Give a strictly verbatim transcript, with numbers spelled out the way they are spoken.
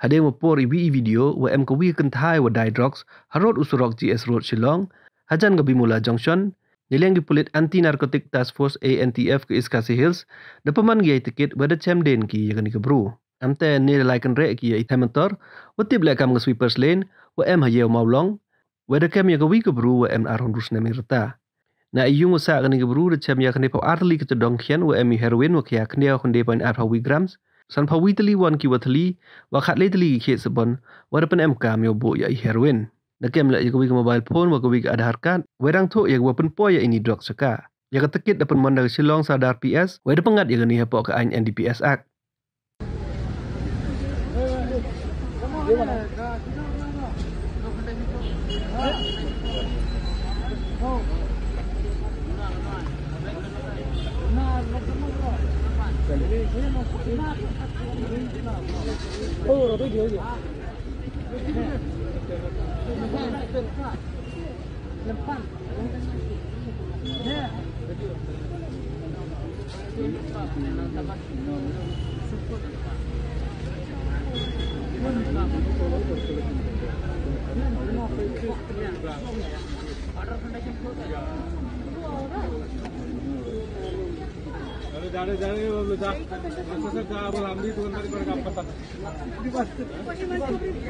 Hadien wa por iwi i video wa em kawi ka kynthai wa dai drugs harud u surok G S Road Shillong, hajan ka Bimula Junction, neiliang ki pulit Anti Narcotic Task Force, A N T F, ka East Khasi Hills da pynman ki ya i tikit wa da chem dien ki ya kani ka bru. Amte ne da lai kynreh ki ya i thai motor wa tip leh kam ka sweepers lane wa em ha Iewmawlong, wa da kem ya kawi ka bru wa em arhynru snem i rta. Na i yung wa sah kani ka bru da chem ya khyndai phaw ar tylli ka tdong khian wa em i heroin wa khia khyndiaw khynde point ar phaw wi grams, san phaw wi tylli won ki wa thylli, wa khatlai tylli ki khiet sabon, wa da pynemkam ya u buh ya i heroin. Da kem leh ya kawi ka mobile phone wa kawi ka Aadhaar card, wa dang thoh ya ka wa pynpoi ya ini drug sha ka. Ya ka tikit da pynman da ka Shillong Sadar P S, wa da pynngat ya kani hapoh ka aiñ N D P S Act. अरे जा रहे, जा रहे, वो लोग जा। अच्छा, सर, जा, अब हम भी दुकानदारी पर काम करता।